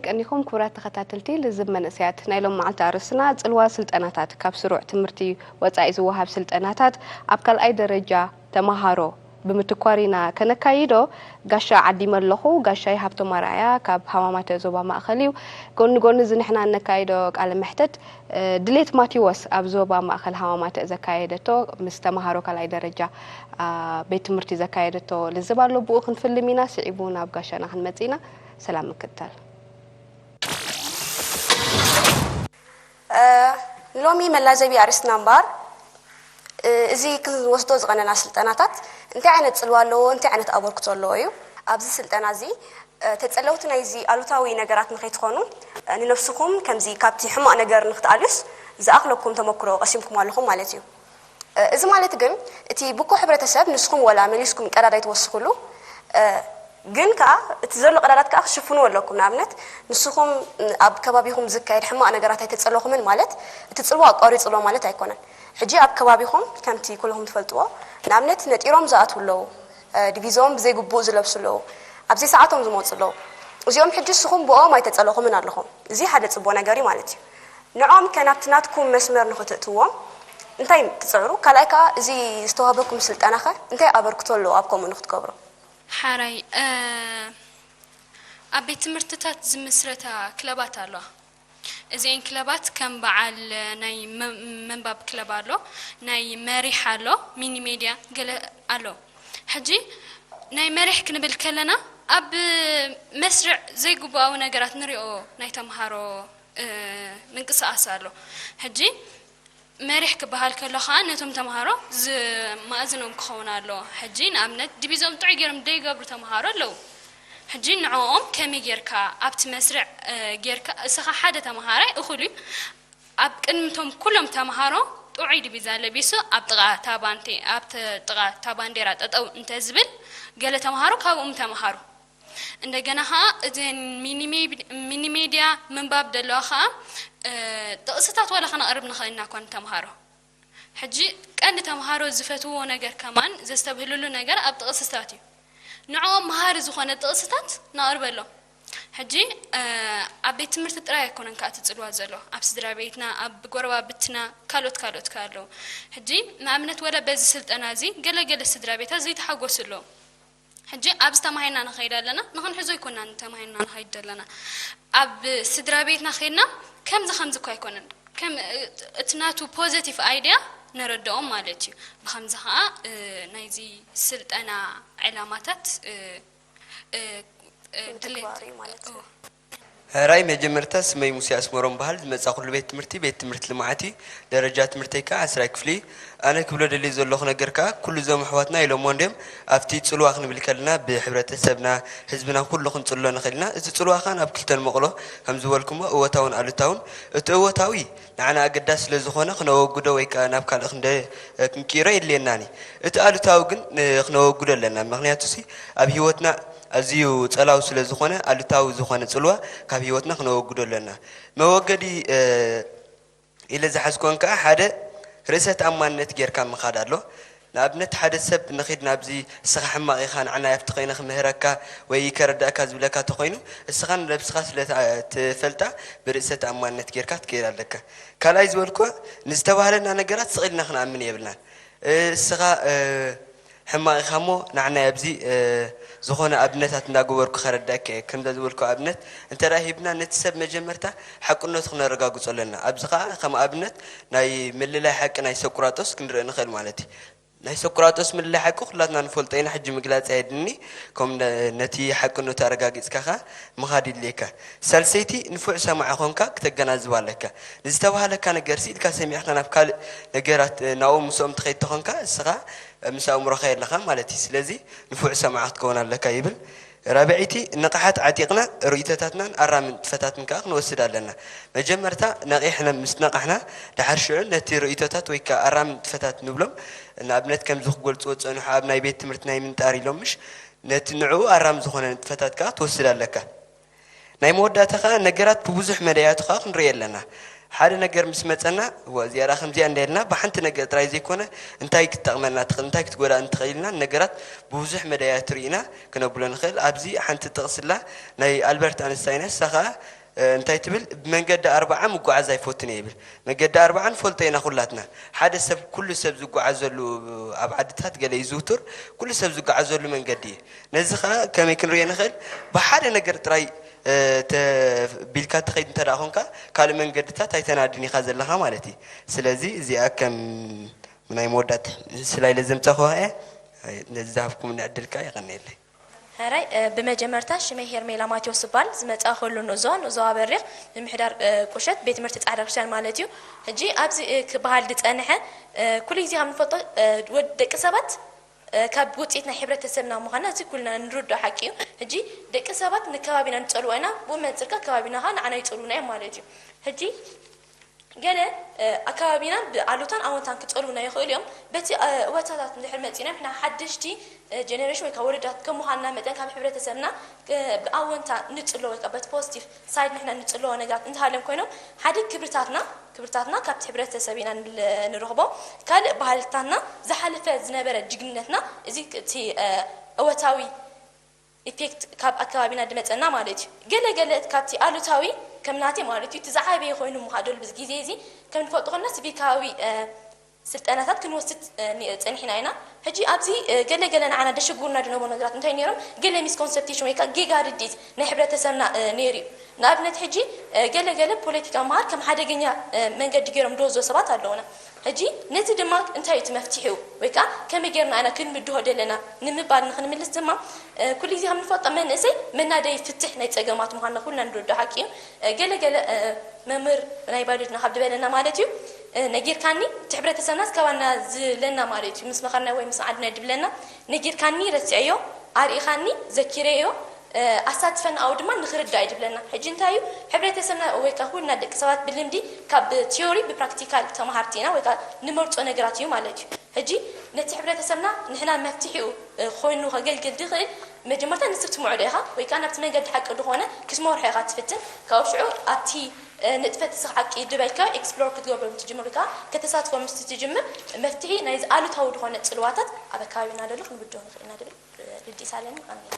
ቀኒኹም ክቡራት ተኸታተልቲ ልዝብ መንእሰያት፣ ናይ ሎም መዓልቲ ኣርእስትና ጽልዋ ስልጠናታት፣ ካብ ስሩዕ ትምህርቲ ወጻኢ ዝወሃብ ስልጠናታት ኣብ ካልኣይ ደረጃ ተመሃሮ ብምትኳር ኢና ከነካይዶ። ጋሻ ዓዲመ ኣለኹ። ጋሻይ ሃብቶም ኣርኣያ ካብ ሃማማተ ዞባ ማእኸል እዩ። ጎኒ ጎኒ እዚ ንሕና እነካይዶ ቃለ መሕተት፣ እ፣ ድሌት ማቴዎስ ኣብ ዞባ ማእኸል ሃማማተ ዘካየደቶ፣ ምስ ተመሃሮ ካልኣይ ደረጃ፣ አ፣ ቤት ትምህርቲ ዘካየደቶ ልዝብ ኣሎ። ብኡ ክንፍልም ኢና። ስዒቡ ናብ ጋሻና ክንመጽእ ኢና። ሰላም ምክትታል። እ፣ ሎሚ መላዘቢ ኣርእስትና እምበኣር፣ እ፣ እዚ ክንወስዶ ዝቐነና ስልጠናታት እንታይ ዓይነት ጽልዋ ኣለዎ፣ እንታይ ዓይነት ኣበርክቶ ኣለዎ እዩ። ኣብዚ ስልጠና እዚ፣ እ፣ ተጸለውቲ ናይዚ ኣሉታዊ ነገራት ንኸይትኾኑ፣ እ፣ ንነብስኹም ከምዚ ካብቲ ሕማቕ ነገር ንክትኣልዩስ ዝኣኽለኩም ተመክሮ ቀሲምኩም ኣለኹም ማለት እዩ። እ፣ እዚ ማለት ግን እቲ ብኮ ሕብረተሰብ ንስኹም ወላ መሊስኩም ቀዳዳይ ትወስኽሉ፣ እ፣ ግን ከኣ እቲ ዘሎ ቀዳዳት ከኣ ክሽፍንዎ ኣለኩም። ንኣብነት ንስኹም ኣብ ከባቢኹም ዝካየድ ሕማቕ ነገራት ኣይተጸለኹምን ማለት እቲ ጽልዋ ኣቋሪጹ ኣሎ ማለት ኣይኮነን። ሕጂ ኣብ ከባቢኹም ከምቲ ኩልኹም ትፈልጥዎ ንኣብነት ነጢሮም ዝኣትዉ ኣለዉ፣ እ፣ ዲቪዝኦም ብዘይግቡእ ዝለብሱ ኣለዉ፣ ኣብ ዘይሰዓቶም ዝመጹ ኣለዉ። እዚኦም ሕጂ ንስኹም ብኦም ኣይተጸለኹምን ኣለኹም። እዚ ሓደ ጽቡቕ ነገር እዩ ማለት እዩ። ንዕኦም ከ ናብቲ ናትኩም መስመር ንኽትእትዎም እንታይ ትጽዕሩ? ካልኣይ ከኣ እዚ ዝተዋህበኩም ስልጠና ከ እንታይ ኣበርክቶ ኣለዎ ኣብ ከምኡ ንክትገብሩ? ሓራይ፣ እ፣ ኣብ ቤት ትምህርትታት ዝምስረታ ክለባት ኣለዋ። እዚኤን ክለባት ከም በዓል ናይ መ-፣ ምንባብ ክለብ ኣሎ፣ ናይ መሪሕ ኣሎ፣ ሚኒ ሜድያ ገለ ኣሎ። ሕጂ ናይ መሪሕ ክንብል ከለና ኣብ መስርዕ ዘይግቡኣዊ ነገራት ንሪኦ ናይ ተምሃሮ፣ እ፣ ምንቅስቓስ ኣሎ። ሕጂ መሪሕ ክበሃል ከሎ ኸኣ ነቶም ተምሃሮ ዝማእዝኖም ክኸውን ኣለዎ። ሕጂ ንኣብነት ዲቪዝኦም ጥዑይ ገይሮም ዘይገብሩ ተምሃሮ ኣለዉ። ሕጂ ንዕኦም ከመይ ጌርካ ኣብቲ መስርዕ፣ እ፣ ጌርካ እስኻ ሓደ ተምሃራይ እኹል እዩ። ኣብ ቅድሚ እቶም ኩሎም ተምሃሮ ጥዑይ ዲቪዛ ለቢሱ ኣብ ጥቓ እታ ባንቴ-፣ ኣብ ተ-፣ ጥቓ እታ ባንዴራ ጠጠው እንተዝብል ገለ ተምሃሮ ካብኦም ተምሃሩ። እንደገና ኸዓ እዘን ሚኒ ሜ-፣ ሚኒ ሜድያ ምንባብ ዘለዋ ኸዓ፣ እ፣ ጥቕስታት ዋላ ኸነቕርብ ንኽእል ኢና እኳ ንተምሃሮ። ሕጂ ቀንዲ ተምሃሮ ዝፈትውዎ ነገር ከማን ዘስተብህልሉ ነገር ኣብ ጥቕስታት እዩ። ንዕኦም መሃሪ ዝኾነ ጥቕስታት ነቕርበሎም። ሕጂ፣ እ፣ ኣብ ቤት ትምህርቲ ጥራይ ኣይኮነን ከኣ እቲ ጽልዋ ዘሎ። ኣብ ስድራ ቤትና፣ ኣብ ጎረባብትና፣ ካልኦት ካልኦት ከኣ ኣለዉ። ሕጂ ንኣብነት ወላ በዚ ስልጠና እዚ ገለ ገለ ስድራ ቤታት ዘይተሓጎሱ ኣለዉ። ሕጂ ኣብዚ ተማሂርና ንኸይድ ኣለና፣ ንኽንሕዞ ኣይኮናን ተማሂርና ንኸይድ ዘለና። ኣብ ስድራ ቤትና ኸይድና ከምዚ ከምዚ እኮ ኣይኮነን። ከም፣ እ፣ እቲ ናቱ ፖዘቲቭ ኣይድያ ነረድኦም ማለት እዩ። ብኸምዚ ኸዓ፣ እ፣ ናይዚ ስልጠና ዕላማታት፣ እ፣ እ፣ እ፣ ድሌት፣ ምትግባር እዩ ማለት እዩ። እዎ። ሕራይ መጀመርታ ስመይ ሙሴ ኣስመሮም በሃል። ዝመጻኹሉ ቤት ትምህርቲ ቤት ትምህርቲ ልምዓት እዩ። ደረጃ ትምህርተይ ከኣ ዓስራይ ክፍሊ እዩ። ኣነ ክብሎ ደልየ ዘለኹ ነገር ከኣ ኩሉ እዞም ኣሕዋትና ኢሎምዎ እንድዮም ኣብቲ ጽልዋ ክንብል ከለና ብሕብረተሰብና ህዝብና ኩሉ ክንጽሎ ንኽእል ኢና። እቲ ጽልዋ ከኣ ናብ ክልተ ንመቕሎ ከም ዝበልኩሞ እወታውን ኣሉታውን። እቲ እወታዊ ንዓና ኣገዳሲ ስለ ዝኾነ ክነወግዶ ወይ ከኣ ናብ ካልእ ክንደ-፣ ክንቅይሮ የድልየናን እዩ። እቲ ኣሉታዊ ግን ን-፣ ክነወግዶ ኣለና። ምኽንያቱሲ ኣብ ህይወትና ኣዝዩ ጸላዊ ስለ ዝኾነ ኣሉታዊ ዝኾነ ጽልዋ ካብ ህይወትና ክነወግዶ ኣለና። መወገዲ፣ እ፣ ኢለ ዝሓዝኮን ከኣ ሓደ ርእሰ ተኣማንነት ጌርካ ምኻድ ኣሎ። ንኣብነት ሓደ ሰብ ንኺድ ናብዚ እስኻ ሕማቕ ኢኻ ንዓና ኣብቲ ኮይነ ክምህረካ ወይ ከረዳእካ ዝብለካ ተኾይኑ እስኻ ንነብስኻ ስለ ትኣ-፣ ትፈልጣ ብርእሰ ተኣማንነት ጌርካ ክትከይድ ኣለካ። ካልኣይ ዝበልኩ ንዝተባህለና ነገራት ስቕ ኢልና ክንኣምን የብልናን። እ፣ እስኻ፣ እ፣ ሕማቕ ኢኻ እሞ ንዓናይ ኣብዚ፣ እ፣ ዝኾነ ኣብነታት እንዳገበርኩ ከረዳእካ እየ። ከምዛ ዝበልኩ ኣብነት እንተ ደኣ ሂብና ነቲ ሰብ መጀመርታ ሓቅነቱ ክነረጋግጾ ኣለና። ኣብዚ ኸኣ ከም ኣብነት ናይ ምልላይ ሓቂ ናይ ሰቁራጦስ ክንርኢ ንኽእል ማለት እዩ። ናይ ሰቁራጦስ ምልላይ ሓቂ ኩላትና ንፈልጦ ኢና፣ ሕጂ ምግላጽ ኣየድልኒ። ከም ነ-፣ ነቲ ሓቅነቱ ኣረጋጊጽካ ኸኣ ምኻድ ይድልየካ። ሳልሰይቲ ንፉዕ ሰማዒ ኾንካ ክተገናዝብ ኣለካ። ንዝተባህለካ ነገርሲ ኢልካ ሰሚዕካ ናብ ካልእ ነገራት፣ እ፣ ናብኡ ምስኦም ትኸይድ ተኾንካ እስኻ ምስ ኣእምሮኻ የለኻን ማለት እዩ። ስለዚ ንፉዕ ሰማዒ ክትከውን ኣለካ ይብል። ራብዐይቲ ንቕሓት ዓጢቕና ርእይቶታትናን ኣራሚ ንጥፈታትን ከኣ ክንወስድ ኣለና። መጀመርታ ነቒሕና ምስ ነቓሕና፣ ደሓር ሽዑ ነቲ ርእይቶታት ወይ ከኣ ኣራሚ ንጥፈታት ንብሎም፣ ንኣብነት ከምዚ ክገልጽዎ ዝጸንሑ ኣብ ናይ ቤት ትምህርቲ ናይ ምንጣር ኢሎም ምሽ፣ ነቲ ንዕኡ ኣራሚ ዝኾነ ንጥፈታት ከኣ ክትወስድ ኣለካ። ናይ መወዳእታ ከኣ ነገራት ብብዙሕ መዳያቱ ከኣ ክንርእዮ ኣለና። ሓደ ነገር ምስ መጸና፣ እወ፣ እዚኣ ደኣ ከምዚኣ እንዳ ኢልና ብሓንቲ ነገር ጥራይ ዘይኮነ፣ እንታይ ክትጠቕመና ትኽእል፣ እንታይ ክትጎዳእን ትኽእል ኢልና ነገራት ብብዙሕ መዳያቱ ርኢና ክነብሎ ንኽእል። ኣብዚ ሓንቲ ጥቕሲ ኣላ፣ ናይ ኣልበርት ኣንስታይን እያ። እሳ ከኣ እንታይ ትብል? ብመንገዲ ኣርብዓ ምጉዓዝ ኣይፈቱን እየ ይብል። መገዲ ኣርብዓ ንፈልጦ ኢና ኩላትና። ሓደ ሰብ፣ ኩሉ ሰብ ዝጓዓዘሉ፣ ኣብ ዓድታት ገለ ይዝውቱር፣ ኩሉ ሰብ ዝጓዓዘሉ መንገዲ እዩ። ነዚ ኸዓ ከመይ ክንሪኦ ንኽእል? ብሓደ ነገር ጥራይ ቢልካ ትኸይድ እንተ ደኣ ኾንካ፣ ካልእ መንገድታት ኣይተናድን ኢኻ ዘለኻ ማለት እዩ። ስለዚ እዚኣ ከም ናይ መወዳእታ ስላይለ ዘምጻኹ እየ። ነዚ ዝሃብኩምኒ ዕድል ከኣ የቐንየለይ። ሕራይ ብመጀመርታ ሽመይ ሄርሜላ ማቴዎስ እባል። ዝመፃእኸሉ ንእዞ ንእዞ ኣበሪኽ ምምሕዳር ቁሸት ቤት ትምህርቲ ፃዕዳ ክርስቲያን ማለት እዩ። ሕጂ ኣብዚ ክበሃል ዝፀንሐ ኩሉ ግዜ ከም ንፈልጦ ወድ ደቂ ሰባት ካብ ውፅኢት ናይ ሕብረተሰብና ምዃና እዚ ኩልና ንርድኦ ሓቂ እዩ። ሕጂ ደቂ ሰባት ንከባቢና ንፀልዎ ኢና፣ ብኡ መንፅር ከዓ ከባቢና ከዓ ንዓና ይፀልዉና እዮም ማለት እዩ። ሕጂ ገለ ኣከባቢና ብኣሉታን ኣወንታን ክፀልዉና ይኽእሉ እዮም። በቲ እወታታት እንድሕር መፂና ንሕና ሓደሽቲ ጀነሬሽን ወይ ከዓ ወለዳት ከም ምዃንና መጠን ካብ ሕብረተሰብና ብኣወንታ ንፅሎ ወይ ከዓ በቲ ፖዚቲቭ ሳይድ ንሕና ንፅልዎ ነገራት እንተሃልዮም ኮይኖም ሓደ ክብርታትና ክብርታትና ካብቲ ሕብረተሰብ ኢና ንረኽቦ። ካልእ ባህልታትና ዝሓለፈ ዝነበረ ጅግንነትና እዚ እቲ እወታዊ ኢፌክት ካብ ኣከባቢና ድመፀና ማለት እዩ። ገለ ገለ ካብቲ ኣሉታዊ ከም ናተይ ማለት እዩ እቲ ዝዓበየ ኮይኑ ምዃ ደሉ ብዚ ግዜ እዚ ከም ንፈልጦ ኮና ሲቪካዊ ስልጠናታት ክንወስድ ጸኒሕና ኢና። ሕጂ ኣብዚ ገለ ገለ ንዓና ደሸጉርና ዝነበሩ ነገራት እንታይ ነይሮም? ገለ ሚስኮንሰፕቴሽን ወይ ከዓ ጌጋ ርድኢት ናይ ሕብረተሰብና ነይሩ እዩ። ንኣብነት ሕጂ ገለ ገለ ፖለቲካ ምሃር ከም ሓደገኛ መንገዲ ገይሮም ዝወስዶ ሰባት ኣለውና። ሕጂ ነዚ ድማ እንታይ እዩ እቲ መፍትሒኡ ወይ ከዓ ከመይ ጌርና ኢና ክንብድሆ ደለና ንምባል ንክንምልስ ድማ ኩሉ ግዜ ከም ንፈልጦ መንእሰይ መናደይ ፍትሕ ናይ ፀገማት ምዃንና ኩልና ንርድኦ ሓቂ እዩ። ገለ ገለ መምህር ናይ ባዮሎጂና ካብ ዝበለና ማለት እዩ ነጊርካኒ እቲ ሕብረተሰብናስ ካባና ዝለና ማለት እዩ ምስ መኸርና ወይ ምስ ዓድና ድብለና ነጊርካኒ ረሲዐዮ ኣርኢኻኒ ዘኪረዮ ኣሳትፈና ኣብኡ ድማ ንኽርዳእ እዩ ድብለና ሕጂ እንታይ እዩ ሕብረተሰብና ወይ ከዓ ኩልና ደቂ ሰባት ብልምዲ ካብ ቲዮሪ ብፕራክቲካል ተማሃርቲ ኢና ወይ ከዓ ንመርፆ ነገራት እዩ ማለት እዩ ሕጂ ነቲ ሕብረተሰብና ንሕና መፍትሒኡ ኮይኑ ከገልግል ዝኽእል መጀመርታ ንስብ ትምዕዶ ኢኻ ወይ ከዓ ናብቲ መንገዲ ሓቂ ዝኾነ ክትመርሖ ኢኻ ትፍትን ካብ ሽዑ ኣብቲ ንጥፈት ስኽ ሓቂ ድባይካ ኤክስፕሎር ክትገብሮ ትጅምር ወይ ከዓ ከተሳትፎ ምስ ትጅምር መፍትሒ ናይዚ ኣሉታዊ ዝኾነ ፅልዋታት ኣብ ኣከባቢና ዘሎ ክንብድሆ ንኽእል ኢና ድብል ርድኢት ኣለኒ። ኣሜን።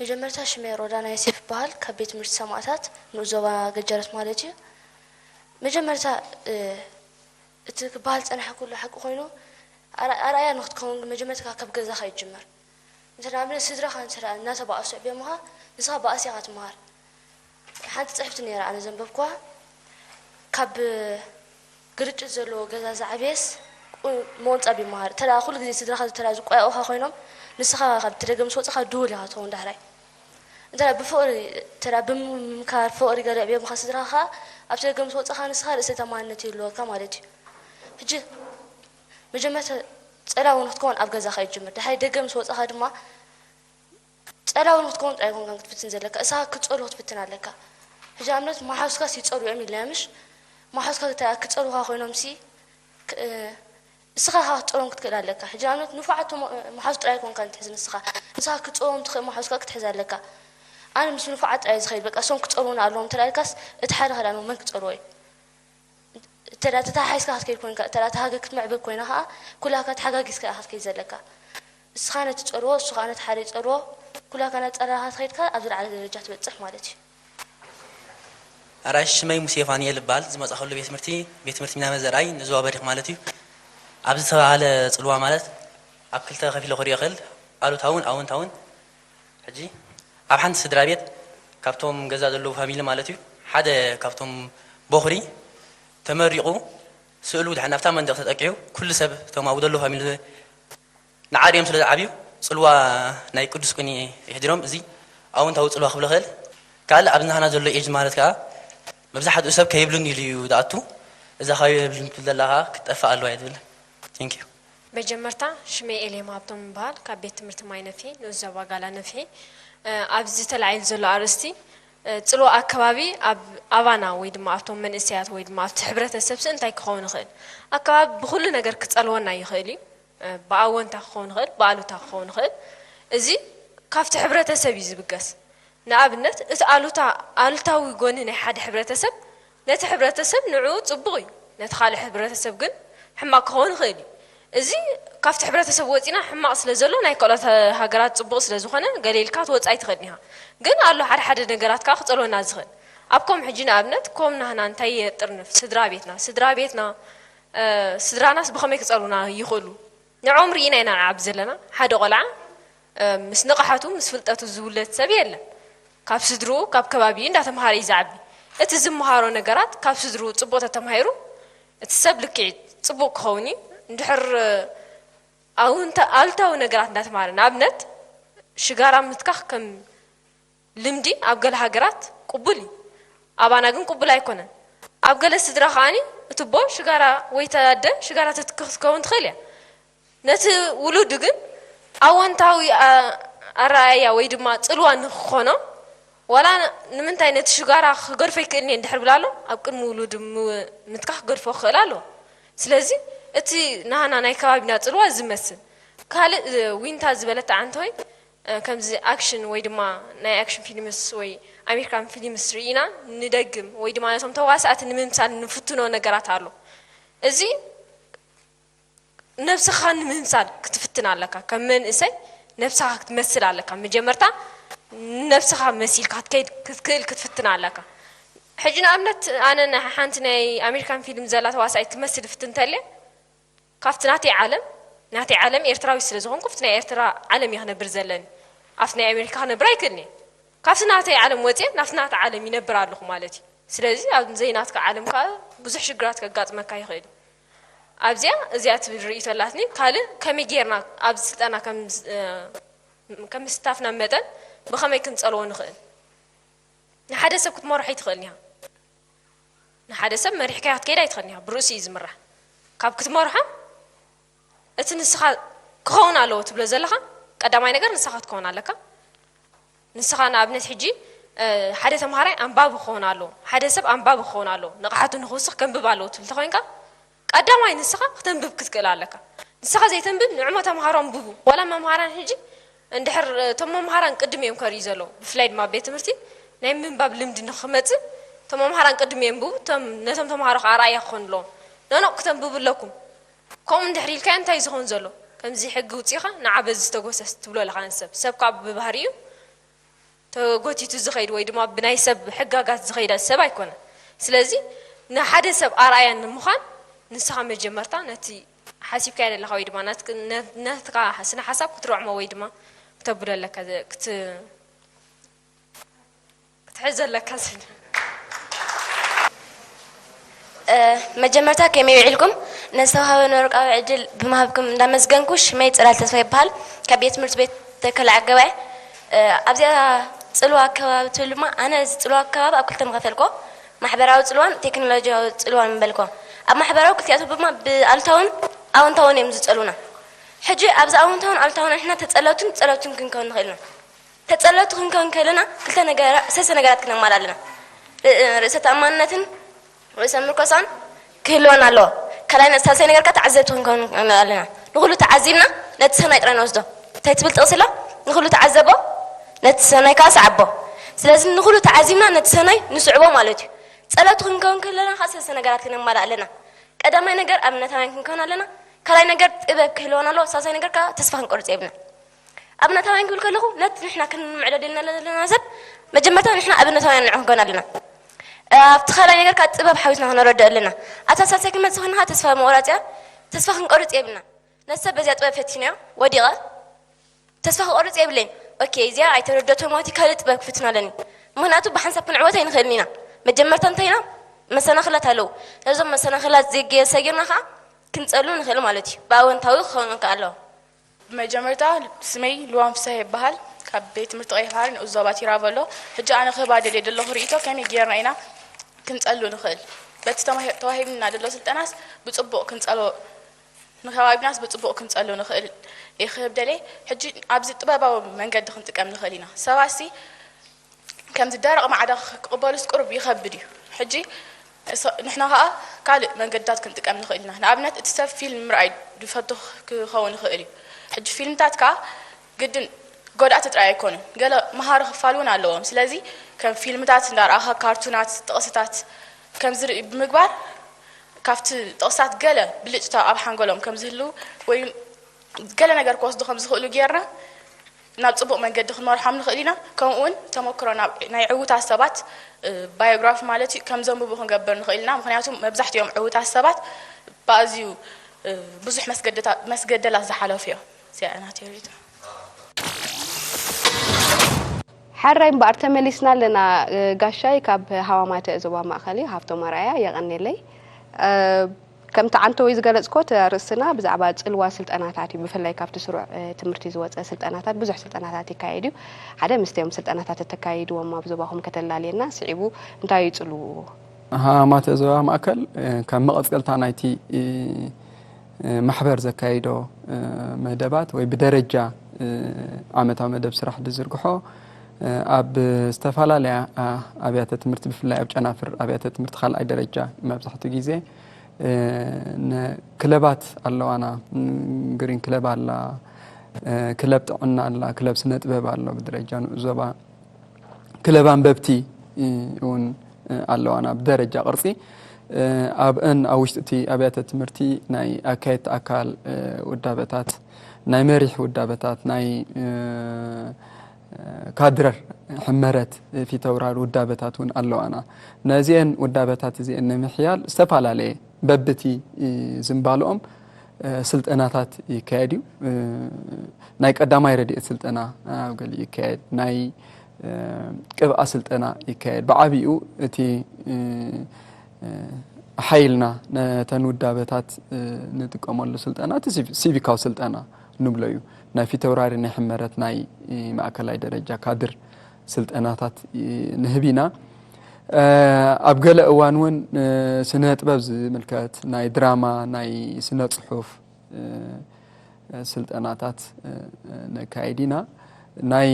መጀመርታ ሽመይ ሮዳና ዮሴፍ ይበሃል። ካብ ቤት ትምህርቲ ሰማእታት ንኡስ ዞባ ገጀረት ማለት እዩ። መጀመርታ እቲ ክበሃል ዝፀንሐ ኩሉ ሓቂ ኮይኑ ኣርኣያ ንክትከውን ግን መጀመርታ ካብ ገዛኻ ይጅመር። እንተ ንኣብነት ስድራኻ እንተ እናተባእሱ ኣዕብዮምኻ ንስኻ ባእሲ ኢኻ ትመሃር። ሓንቲ ፅሕፍቲ ነይራ ኣነ ዘንበብኩዋ ካብ ግርጭት ዘለዎ ገዛ ዝዓበየስ ምቕንጻብ ይመሃር። ተዳ ኩሉ ግዜ ስድራኻ ተዳ ዝቆያቑኻ ኮይኖም ንስኻ ካብ ተደገ ምስ ወፅኻ ድውል ኢኻ ትኸውን ዳሕራይ። እንተ ብፍቕሪ ተዳ ብምምካር ፍቕሪ ገለ ዕብዮምኻ ስድራኻ ኣብ ተደገ ምስ ወፅኻ ንስኻ ርእሰ ተማንነት ይህልወካ ማለት እዩ። ሕጂ መጀመርታ ጸላዊ ንክትከውን ኣብ ገዛኻ ይጅምር። ድሓይ ደገ ምስ ወፅኻ ድማ ጸላዊ ንክትከውን ጥራይ ኮንካ ክትፍትን ዘለካ፣ እሳ ክትጸልዎ ክትፍትን ኣለካ። ሕጂ ኣብነት መሓዙትካስ ይጸልዉ እዮም ኢልና ምሽ? መሓዙትካ ክጸልዉካ ኮይኖም ሲ እስኻ ኢኻ ክትጸልዎም ክትክእል ኣለካ። ሕጂ ኣብነት ንፉዓት መሓዙት ጥራይ ኮንካ ትሕዝ ንስኻ፣ ንስኻ ክትጸልዎም ትኽእል መሓዙትካ ክትሕዝ ኣለካ። ኣነ ምስ ንፉዓት ጥራይ ዝኸይድ በቃ እሶም ክጸልዉና ኣለዎም እንተ ኢልካስ እቲ ሓደ ክዳን መን ክጸልዎ እዩ? እንተ ተተሓሒዝካ ክትከይድ ኮይንካ፣ እንተ ተሃገ ክትምዕብል ኮይና ከዓ ኩላካ ተሓጋጊዝካ ኢኻ ክትከይድ ዘለካ። እስኻ ነቲ ጸልዎ፣ እሱ ከዓ ነቲ ሓደ ይጸልዎ፣ ኩላካ እናጸላእካ ተኸይድካ ኣብ ዝለዓለ ደረጃ ትበጽሕ ማለት እዩ። ኣራይ ሽመይ ሙሴ ፋኒኤል እባል ዝመጻኸሉ ቤት ትምህርቲ ቤት ትምህርቲ ሚናመ ዘርኣይ ንዞባ በሪኽ ማለት እዩ። ኣብዚ ዝተባህለ ጽልዋ ማለት ኣብ ክልተ ከፊለ ክሪኦ ይኽእል ኣሉታውን ኣወንታውን። ሕጂ ኣብ ሓንቲ ስድራ ቤት ካብቶም ገዛ ዘለዉ ፋሚሊ ማለት እዩ ሓደ ካብቶም ቦኽሪ ተመሪቑ ስእሉ ድሓን ኣብታ መንደቕ ተጠቂዑ ኩሉ ሰብ እቶም ኣብኡ ዘለዉ ፋሚሊ ንዓርዮም ስለ ዝዓብዩ ጽልዋ ናይ ቅዱስ ቅኒ ይሕድሮም። እዚ ኣውንታዊ ጽልዋ ክብሎ ክእል። ካልእ ኣብዚ ናህና ዘሎ ኤጅ ማለት ከኣ መብዛሕትኡ ሰብ ከይብሉኒ ኢሉ እዩ ዝኣቱ። እዛ ካብ የብሉኒ ትብል ዘላ ከኣ ክትጠፍእ ኣለዋ እየ ዝብል። Thank you። መጀመርታ ሽመይ ኤሌማ ሃብቶም እበሃል ካብ ቤት ትምህርቲ ማይ ነፍሒ ንኡስ ዞባ ጋላ ነፍሒ። ኣብዚ ተላዒሉ ዘሎ ኣርእስቲ ጽልዋ ኣከባቢ ኣብ ኣባና ወይ ድማ ኣብቶም መንእሰያት ወይ ድማ ኣብቲ ሕብረተሰብ ሲ እንታይ ክኸውን ይኽእል? ኣከባቢ ብኹሉ ነገር ክጸልወና ይኽእል እዩ። ብኣወንታ ክኸውን ይኽእል፣ ብኣሉታ ክኸውን ይኽእል። እዚ ካብቲ ሕብረተሰብ እዩ ዝብገስ። ንኣብነት እቲ ኣሉታ ኣሉታዊ ጎኒ ናይ ሓደ ሕብረተሰብ ነቲ ሕብረተሰብ ንዕኡ ጽቡቕ እዩ፣ ነቲ ካልእ ሕብረተሰብ ግን ሕማቕ ክኸውን ይኽእል እዩ። እዚ ካብቲ ሕብረተሰብ ወጺና ሕማቕ ስለ ዘሎ ናይ ካልኦት ሃገራት ጽቡቕ ስለ ዝኾነ ገለ ኢልካ ክትወጽእ ኣይትኽእልን ኢኻ። ግን ኣሎ ሓደ ሓደ ነገራት ከኣ ክጸልወና ዝኽእል። ኣብ ከም ሕጂ ንኣብነት ከም ናህና እንታይ የጥርንፍ ስድራ ቤትና ስድራ ቤትና ስድራናስ ብኸመይ ክጸሉና ይኽእሉ? ንዖም ርኢና ኢና ንዓብ ዘለና ሓደ ቆልዓ ምስ ንቕሓቱ ምስ ፍልጠቱ ዝውለድ ሰብ የለን። ካብ ስድርኡ ካብ ከባቢኡ እንዳተምሃረ እዩ ዝዓቢ። እቲ ዝምሃሮ ነገራት ካብ ስድርኡ ጽቡቕ ተተማሂሩ እቲ ሰብ ልክዕ ጽቡቕ ክኸውን እዩ። እንድሕር ኣውንታ ኣሉታዊ ነገራት እንዳተማሃረ ንኣብነት ሽጋራ ምትካኽ ከም ልምዲ ኣብ ገለ ሃገራት ቅቡል እዩ። ኣባና ግን ቅቡል ኣይኮነን። ኣብ ገለ ስድራ ከኣኒ እቲ ቦ ሽጋራ ወይ ተኣደ ሽጋራ ተትክኽ ክትከውን ትኽእል እያ። ነቲ ውሉድ ግን ኣወንታዊ ኣረኣያ ወይ ድማ ጽልዋ ንክኾኖ ዋላ ንምንታይ ነቲ ሽጋራ ክገድፎ ይክእልኒ እንድሕር ብላ ኣሎ ኣብ ቅድሚ ውሉድ ምትካኽ ክገድፎ ክኽእል ኣለዎ። ስለዚ እቲ ናህና ናይ ከባቢና ጽልዋ ዝመስል ካልእ ዊንታ ዝበለት ዓንተወይ ከምዚ ኣክሽን ወይ ድማ ናይ ኣክሽን ፊልምስ ወይ ኣሜሪካን ፊልምስ ርኢና ንደግም ወይ ድማ ነቶም ተዋሳእቲ ንምምሳል ንፍትኖ ነገራት ኣሎ። እዚ ነብስኻ ንምምሳል ክትፍትን ኣለካ። ከም መንእሰይ ነብስኻ ክትመስል ኣለካ። መጀመርታ ነብስኻ መሲልካ ክትከይድ ክትክእል ክትፍትን ኣለካ። ሕጂ ንኣብነት ኣነ ሓንቲ ናይ ኣሜሪካን ፊልም ዘላ ተዋሳኢት ክመስል ፍትን ተልየ ካብቲ ናተይ ዓለም ናተይ ዓለም ኤርትራዊ ስለ ዝኾንኩ ኣብቲ ናይ ኤርትራ ዓለም እየ ክነብር ዘለኒ። ኣብቲ ናይ ኣሜሪካ ክነብር ኣይክእልን እየ። ካብቲ ናተይ ዓለም ወፅየ ናብቲ ናተ ዓለም ይነብር ኣለኹ ማለት እዩ። ስለዚ ኣብ ዘይናትካ ዓለም ከዓ ብዙሕ ሽግራት ከጋጥመካ ይኽእል እዩ። ኣብዚኣ እዚኣ ትብል ርእይቶ ኣላትኒ። ካልእ ከመይ ጌርና ኣብዚ ስልጠና ከም ምስታፍና መጠን ብኸመይ ክንፀልዎ ንኽእል? ንሓደ ሰብ ክትመርሖ ኣይትኽእልን ኢኻ። ንሓደ ሰብ መሪሕካዮ ክትከይድ ኣይትኽእልን ኢኻ። ብርእሱ እዩ ዝምራሕ። ካብ ክትመርሖ እቲ ንስኻ ክኸውን ኣለዎ ትብሎ ዘለኻ ቀዳማይ ነገር ንስኻ ክትከውን ኣለካ። ንስኻ ንኣብነት ሕጂ ሓደ ተምሃራይ ኣንባቢ ክኸውን ኣለዎ፣ ሓደ ሰብ ኣንባቢ ክኸውን ኣለዎ፣ ንቕሓቱ ንኽውስኽ ከንብብ ኣለዎ ትብል ተኾይንካ ቀዳማይ ንስኻ ክተንብብ ክትክእል ኣለካ። ንስኻ ዘይተንብብ ንዕሞ ተምሃሮ ኣንብቡ። ዋላ መምሃራን ሕጂ እንድሕር እቶም መምሃራን ቅድም እዮም ከርእዩ ዘለዉ። ብፍላይ ድማ ኣብ ቤት ትምህርቲ ናይ ምንባብ ልምዲ ንክመጽእ እቶም መምሃራን ቅድም የንብቡ፣ እቶም ነቶም ተምሃሮ ከዓ ኣርኣያ ክኾኑ ኣለዎም። ኖኖ ክተንብቡ ኣለኩም። ከምኡ እንድሕር ኢልካዮ እንታይ ዝኸውን ዘሎ? ከምዚ ሕጊ ውፂእኻ ንዓ በዚ ዝተጎሰስ ትብሎ ኣለኻ ንሰብ። ሰብ ከዓ ብባህሪኡ ተጎቲቱ ዝኸይድ ወይ ድማ ብናይ ሰብ ሕጋጋት ዝኸይድ ሰብ ኣይኮነን። ስለዚ ንሓደ ሰብ ኣርኣያ ንምዃን ንስኻ መጀመርታ ነቲ ሓሲብካዮ ዘለኻ ወይ ድማ ናትካ ስነ ሓሳብ ክትርዕሞ ወይ ድማ ክተብሎ ኣለካ ክትሕዞ ኣለካ። መጀመርታ ከመይ ውዒልኩም? ነዝተውሃበኒ ወርቃዊ ዕድል ብምሃብኩም እንዳመስገንኩ። ሽመይ ጽላል ተስፋ ይበሃል። ካብ ቤት ትምህርቲ ቤት ተከለ ዓገባይ። ኣብዚኣ ጽልዋ ኣከባቢ ትብል ድማ ኣነ እዚ ጽልዋ ኣከባቢ ኣብ ክልተ ምኸፈልኮ፣ ማሕበራዊ ጽልዋን ቴክኖሎጂያዊ ጽልዋን ምበልኮ። ኣብ ማሕበራዊ ክልቲኣቶም ድማ ብኣሉታውን ኣወንታውን እዮም ዝጸሉና። ሕጂ ኣብዚ ኣወንታውን ኣሉታውን ንሕና ተጸለውትን ጸለውትን ክንከውን ንኽእል ኢና። ተጸለውቲ ክንከውን ከለና ክልተ ነገራ ሰለስተ ነገራት ክነማልእ ኣለና። ርእሰ ተኣማንነትን ርእሰ ምርኮሳን ክህልወና ኣለዎ። ካልኣይ ሳልሳይ ነገር ከዓ ተዓዘብቲ ክንከውን ኣለና። ንኹሉ ተዓዚብና ነቲ ሰናይ ጥራይ ንወስዶ። እንታይ ትብል ጥቕሲ ኣላ? ንኹሉ ተዓዘቦ ነቲ ሰናይ ከዓ ሰዓቦ። ስለዚ ንኹሉ ተዓዚብና ነቲ ሰናይ ንስዕቦ ማለት እዩ። ጸለውቲ ክንከውን ከለና ከዓ ሰለስተ ነገራት ክነማልእ ኣለና። ቀዳማይ ነገር ኣብነታውያን ክንከውን ኣለና። ካልኣይ ነገር ጥበብ ክህልወና ኣለዎ። ሳልሳይ ነገር ከዓ ተስፋ ክንቆርጽ የብልና። ኣብነታውያን ክብል ከለኹ ነቲ ንሕና ክንምዕዶ ደልና ዘለና ሰብ መጀመርታ ንሕና ኣብነታውያን ንዑ ክንከውን ኣለና። ኣብቲ ካልኣይ ነገር ከዓ ጥበብ ሓዊስና ክነረድእ ኣለና። ኣብታ ሳልሳይ ክንመጽእ ከለና ተስፋ ምቑራጽ እያ። ተስፋ ክንቆርጽ የብልና። ነቲ ሰብ በዚኣ ጥበብ ፈቲነዮ ወዲቐ ተስፋ ክቆርጽ የብለይን። ኦኬ እዚኣ ኣይተረደቶ ማለት ካልእ ጥበብ ክፍትን ኣለኒ። ምክንያቱ ብሓንሳብ ክንዕወት ኣይንኽእልን ኢና። መጀመርታ እንታይ ኢና መሰናኽላት ኣለዉ። ነዞም መሰናኽላት ዘይገ- ሰጊርና ከዓ ክንጸሉ ንኽእል ማለት እዩ። ብኣወንታዊ ክኸውን ከ ኣለዎ። ብመጀመርታ ስመይ ልዋም ፍስሃ ይበሃል። ካብ ቤት ትምህርቲ ቀይሕ ባሕሪ ንኡስ ዞባ ቲራቨሎ። ሕጂ ኣነ ክህባ ደልየ ዘለኹ ርእይቶ ከመይ ጌርና ኢና ክንጸሉ ንኽእል? በቲ ተዋሂብና ዘሎ ስልጠናስ ብጽቡቕ ክንጸሎ ንከባቢናስ ብጽቡቕ ክንጸሎ ንኽእል እየ ክህብ ደልየ። ሕጂ ኣብዚ ጥበባዊ መንገዲ ክንጥቀም ንኽእል ኢና። ሰባትሲ ከምዚ ደረቕ ማዕዳ ክቕበሉስ ቁሩብ ይኸብድ እዩ። ሕጂ ንሕና ኸኣ ካልእ መንገድታት ክንጥቀም ንኽእል ኢና። ንኣብነት እቲ ሰብ ፊልም ምርኣይ ዝፈቱ ክኸውን ይኽእል እዩ። ሕጂ ፊልምታት ከኣ ግድን ጎዳእቲ ጥራይ ኣይኮኑን፣ ገለ መሃሪ ክፋል እውን ኣለዎም። ስለዚ ከም ፊልምታት እንዳረኣኻ ካርቱናት፣ ጥቕስታት ከም ዝርኢ ብምግባር ካብቲ ጥቕስታት ገለ ብልጭታ ኣብ ሓንጎሎም ከም ዝህልው ወይ ገለ ነገር ክወስዱ ከም ዝኽእሉ ጌርና ናብ ጽቡቕ መንገዲ ክንመርሖም ንኽእል ኢና። ከምኡ እውን ተመክሮ ናይ ዕውታት ሰባት ባዮግራፊ ማለት እዩ ከም ዘንብቡ ክንገብር ንኽእል ኢና። ምኽንያቱ መብዛሕትኦም ዕውታት ሰባት ብኣዝዩ ብዙሕ መስገደላት ዝሓለፉ እዮም። እዚኣ ናተይ ርእይቶ። ሕራይ እምበኣር ተመሊስና ኣለና። ጋሻይ ካብ ሃዋማተ ዞባ ማእኸል እዩ፣ ሃፍቶም ኣርኣያ። የቐንየለይ። ከምቲ ዓንተወይ ዝገለጽኮ እቲ ኣርእስትና ብዛዕባ ጽልዋ ስልጠናታት እዩ። ብፍላይ ካብቲ ስሩዕ ትምህርቲ ዝወጸ ስልጠናታት ብዙሕ ስልጠናታት ይካየድ እዩ። ሓደ ምስቲኦም ስልጠናታት እተካይድዎም ኣብ ዞባኹም ከተላልየና፣ ስዒቡ እንታይ እዩ ጽልውኡ? ሃማተ ዞባ ማእከል ከም መቐጸልታ ናይቲ ማሕበር ዘካይዶ መደባት ወይ ብደረጃ ዓመታዊ መደብ ስራሕ ዝዝርግሖ ኣብ ዝተፈላለያ ኣብያተ ትምህርቲ ብፍላይ ኣብ ጨናፍር ኣብያተ ትምህርቲ ካልኣይ ደረጃ መብዛሕትኡ ግዜ ክለባት ኣለዋና። ግሪን ክለብ ኣላ፣ ክለብ ጥዕና ኣላ፣ ክለብ ስነ ጥበብ ኣሎ ብደረጃ ንኡስ ዞባ፣ ክለብ ኣንበብቲ እውን ኣለዋና ብደረጃ ቅርጺ። ኣብአን ኣብ ውሽጢ እቲ ኣብያተ ትምህርቲ ናይ ኣካየድቲ ኣካል ውዳበታት፣ ናይ መሪሕ ውዳበታት፣ ናይ ካድረር ሕመረት ፊተውራሪ ውዳበታት እውን ኣለዋና። ነዚአን ውዳበታት እዚአን ንምሕያል ዝተፈላለየ በብቲ ዝንባልኦም ስልጠናታት ይካየድ እዩ። ናይ ቀዳማይ ረድኤት ስልጠና ኣብ ገሊኡ ይካየድ፣ ናይ ቅብኣ ስልጠና ይካየድ። ብዓቢኡ እቲ ሓይልና ነተን ውዳበታት ንጥቀመሉ ስልጠና እቲ ሲቪካዊ ስልጠና ንብሎ እዩ። ናይ ፊተውራሪ ናይ ሕመረት ናይ ማእከላይ ደረጃ ካድር ስልጠናታት ንህብ ኢና። ኣብ ገለ እዋን እውን ስነ ጥበብ ዝምልከት ናይ ድራማ፣ ናይ ስነ ጽሑፍ ስልጠናታት ነካይድ ኢና። ናይ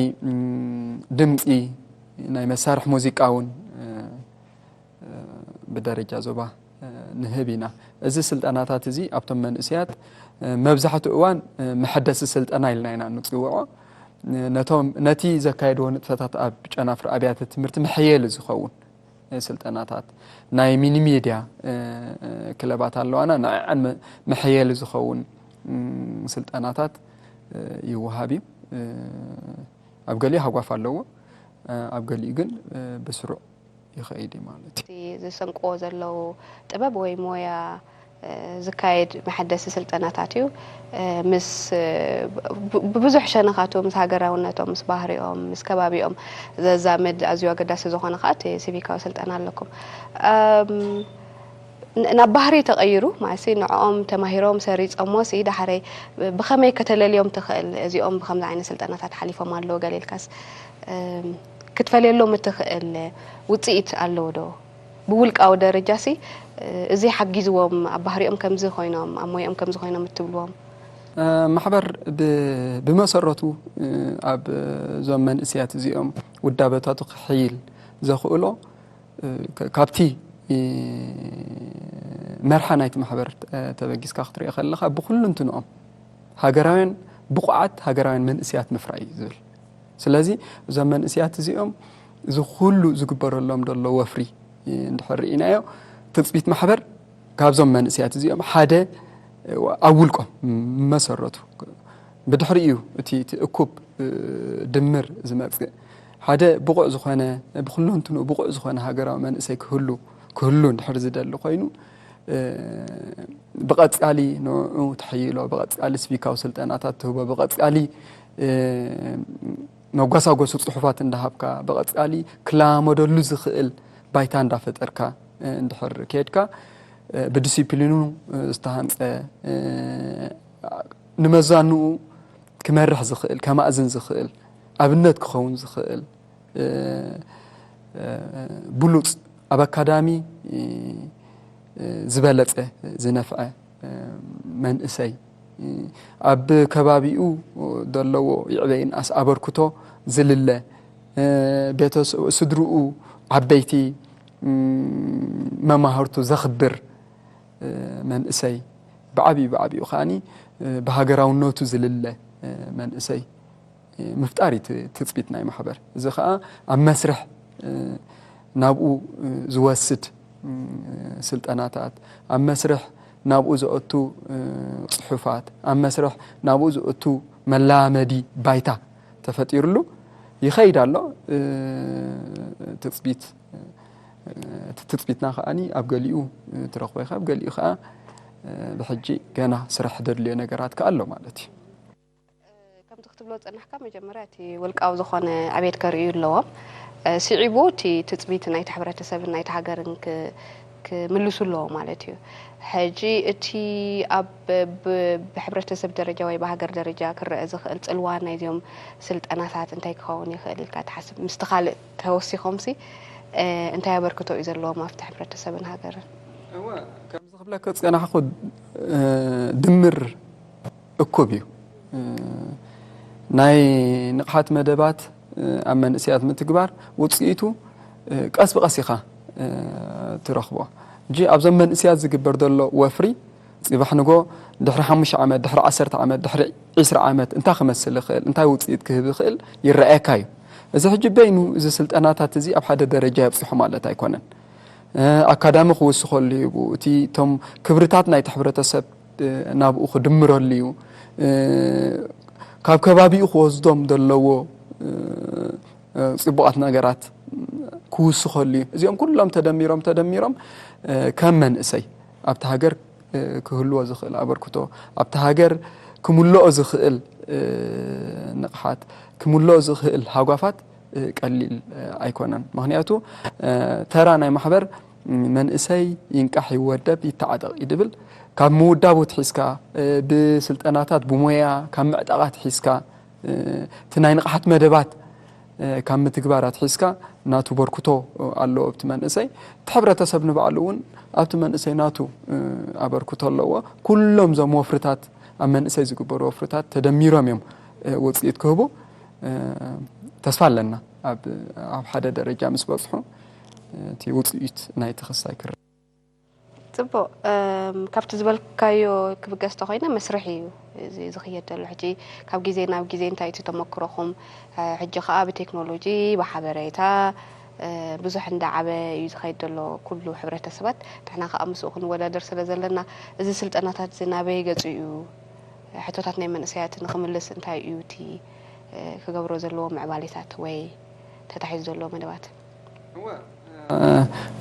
ድምፂ ናይ መሳርሒ ሙዚቃ እውን ብደረጃ ዞባ ንህብ ኢና። እዚ ስልጠናታት እዚ ኣብቶም መንእሰያት መብዛሕትኡ እዋን መሐደሲ ስልጠና ኢልና ኢና ንፅውዖ። ነቶም ነቲ ዘካየድዎ ንጥፈታት ኣብ ጨናፍር ኣብያተ ትምህርቲ መሐየሊ ዝኸውን ስልጠናታት፣ ናይ ሚኒ ሚድያ ክለባት ኣለዋና፣ ንዐን መሐየሊ ዝኸውን ስልጠናታት ይወሃብ እዩ። ኣብ ገሊኡ ሃጓፍ ኣለዎ፣ ኣብ ገሊኡ ግን ብስሩዕ ይኸይድ እዩ ማለት እዩ። ዝሰንቅዎ ዘለዉ ጥበብ ወይ ሞያ ዝካየድ መሐደሲ ስልጠናታት እዩ። ምስ ብብዙሕ ሸነኻቱ ምስ ሃገራውነቶም፣ ምስ ባህሪኦም፣ ምስ ከባቢኦም ዘዛምድ ኣዝዩ ኣገዳሲ ዝኾነ ከዓ እቲ ሲቪካዊ ስልጠና ኣለኩም። ናብ ባህሪ ተቐይሩ ማለት ንዕኦም ተማሂሮም ሰሪጾሞ ሲ ዳሕረይ ብኸመይ ከተለልዮም ትኽእል? እዚኦም ብኸምዚ ዓይነት ስልጠናታት ሓሊፎም ኣለዉ ገለ ኢልካስ ክትፈልየሎም እትኽእል ውፅኢት ኣለዎ ዶ? ብውልቃዊ ደረጃ ሲ እዚ ሓጊዝዎም ኣብ ባህሪኦም ከምዚ ኮይኖም ኣብ ሞይኦም ከምዚ ኮይኖም እትብልዎም? ማሕበር ብመሰረቱ ኣብ እዞም መንእስያት እዚኦም ውዳበታቱ ክሕይል ዘኽእሎ ካብቲ መርሓ ናይቲ ማሕበር ተበጊስካ ክትሪኦ ከለኻ ብኩሉ እንትንኦም ሃገራውያን ብቑዓት ሃገራውያን መንእስያት ምፍራይ እዩ ዝብል። ስለዚ እዞም መንእስያት እዚኦም እዚ ኩሉ ዝግበረሎም ዘሎ ወፍሪ እንድሕር ርኢናዮ ትፅቢት ማሕበር ካብዞም መንእስያት እዚኦም ሓደ ኣብ ውልቆም መሰረቱ ብድሕሪኡ እቲ እቲ እኩብ ድምር ዝመፅእ ሓደ ብቑዕ ዝኾነ ብኩለንትንኡ ብቑዕ ዝኾነ ሃገራዊ መንእሰይ ክህሉ ክህሉ እንድሕር ዝደሊ ኮይኑ ብቐፃሊ ንኡ ተሕይሎ ብቐፃሊ ስቪካዊ ስልጠናታት ትህቦ ብቐፃሊ መጓሳጎሲ ፅሑፋት እንዳሃብካ ብቐፃሊ ክላመደሉ ዝኽእል ባይታ እንዳፈጠርካ እንድሕር ከድካ ብዲሲፕሊኑ ዝተሃንፀ ንመዛንኡ ክመርሕ ዝኽእል ከማእዝን ዝኽእል ኣብነት ክኸውን ዝኽእል ብሉፅ ኣብ ኣካዳሚ ዝበለፀ ዝነፍዐ መንእሰይ ኣብ ከባቢኡ ዘለዎ ይዕበ ይንኣስ ኣበርክቶ ዝልለ ቤተሰቡ ስድርኡ ዓበይቲ መማህርቱ ዘኽብር መንእሰይ ብዓብዩ ብዓብዩ ከዓኒ ብሃገራውነቱ ዝልለ መንእሰይ ምፍጣር እዩ ትፅቢት ናይ ማሕበር። እዚ ከዓ ኣብ መስርሕ ናብኡ ዝወስድ ስልጠናታት፣ ኣብ መስርሕ ናብኡ ዘእቱ ፅሑፋት፣ ኣብ መስርሕ ናብኡ ዘእቱ መላመዲ ባይታ ተፈጢሩሉ ይኸይድ ኣሎ። ትፅቢት እቲ ትፅቢትና ከዓኒ ኣብ ገሊኡ ትረኽቦ ኢኻ፣ ኣብ ገሊኡ ከዓ ብሕጂ ገና ስራሕ ደድልዮ ነገራት ከኣ ኣሎ ማለት እዩ። ከምቲ ክትብሎ ዝጸናሕካ መጀመርያ እቲ ውልቃዊ ዝኾነ ዕቤት ከርእዩ ኣለዎም። ስዒቡ እቲ ትጽቢት ናይቲ ሕብረተሰብን ናይቲ ሃገርን ክምልሱ ኣለዎ ማለት እዩ። ሕጂ እቲ ኣብ ብሕብረተሰብ ደረጃ ወይ ብሃገር ደረጃ ክረአ ዝኽእል ጽልዋ ናይዚኦም ስልጠናታት እንታይ ክኸውን ይኽእል ኢልካ ትሓስብ? ምስቲ ካልእ ተወሲኾምሲ እንታይ ኣበርክቶ እዩ ዘለዎም ኣብቲ ሕብረተሰብን ሃገርን? እወ፣ ከምዚ ክብለካ ዝጸናሕኹ ድምር እኩብ እዩ። ናይ ንቕሓት መደባት ኣብ መንእሰያት ምትግባር ውጽኢቱ ቀስ ብቐስ ኢኻ ትረኽቦ። ሕጂ ኣብዞም መንእሰያት ዝግበር ዘሎ ወፍሪ ጽባሕ ንጎ ድሕሪ ሓሙሽተ ዓመት፣ ድሕሪ ዓሰርተ ዓመት፣ ድሕሪ ዒስራ ዓመት እንታይ ክመስል ይኽእል፣ እንታይ ውጽኢት ክህብ ይኽእል ይረኣየካ እዩ። እዚ ሕጂ በይኑ እዚ ስልጠናታት እዚ ኣብ ሓደ ደረጃ የብጽሖ ማለት ኣይኮነን። ኣካዳሚ ክውስኸሉ እዩ። እቲ እቶም ክብርታት ናይቲ ሕብረተሰብ ናብኡ ክድምረሉ እዩ። ካብ ከባቢኡ ክወስዶም ዘለዎ ፅቡቓት ነገራት ክውስኸሉ እዩ። እዚኦም ኩሎም ተደሚሮም ተደሚሮም ከም መንእሰይ ኣብቲ ሃገር ክህልዎ ዝኽእል ኣበርክቶ፣ ኣብቲ ሃገር ክምልኦ ዝኽእል ንቕሓት፣ ክምልኦ ዝኽእል ሃጓፋት ቀሊል ኣይኮነን። ምኽንያቱ ተራ ናይ ማሕበር መንእሰይ ይንቃሕ፣ ይወደብ፣ ይተዓጠቕ እዩ ድብል። ካብ ምውዳቡ ትሒዝካ ብስልጠናታት ብሞያ ካብ ምዕጣቓት ሒዝካ እቲ ናይ ንቕሓት መደባት ካብ ምትግባራት ሒዝካ ናቱ በርክቶ ኣለዎ ኣብቲ መንእሰይ። እቲ ሕብረተሰብ ንባዕሉ እውን ኣብቲ መንእሰይ ናቱ ኣበርክቶ ኣለዎ። ኩሎም እዞም ወፍርታት ኣብ መንእሰይ ዝግበሩ ወፍርታት ተደሚሮም እዮም ውፅኢት ክህቡ። ተስፋ ኣለና ኣብ ሓደ ደረጃ ምስ በፅሑ እቲ ውፅኢት ናይቲ ክሳይ ክረአ። ፅቡቕ። ካብቲ ዝበልካዮ ክብገስ ተኾይነ መስርሕ እዩ እዚ ዝኽየድ ዘሎ። ሕጂ ካብ ግዜ ናብ ግዜ እንታይ እቲ ተመክሮኹም? ሕጂ ከዓ ብቴክኖሎጂ ብሓበሬታ ብዙሕ እንዳዓበ እዩ ዝኸይድ ዘሎ ኩሉ ሕብረተሰባት። ንሕና ከዓ ምስኡ ክንወዳደር ስለ ዘለና እዚ ስልጠናታት እዚ ናበይ ገፁ እዩ? ሕቶታት ናይ መንእሰያት ንኽምልስ እንታይ እዩ እቲ ክገብሮ ዘለዎ ምዕባሌታት ወይ ተታሒዙ ዘሎ መደባት?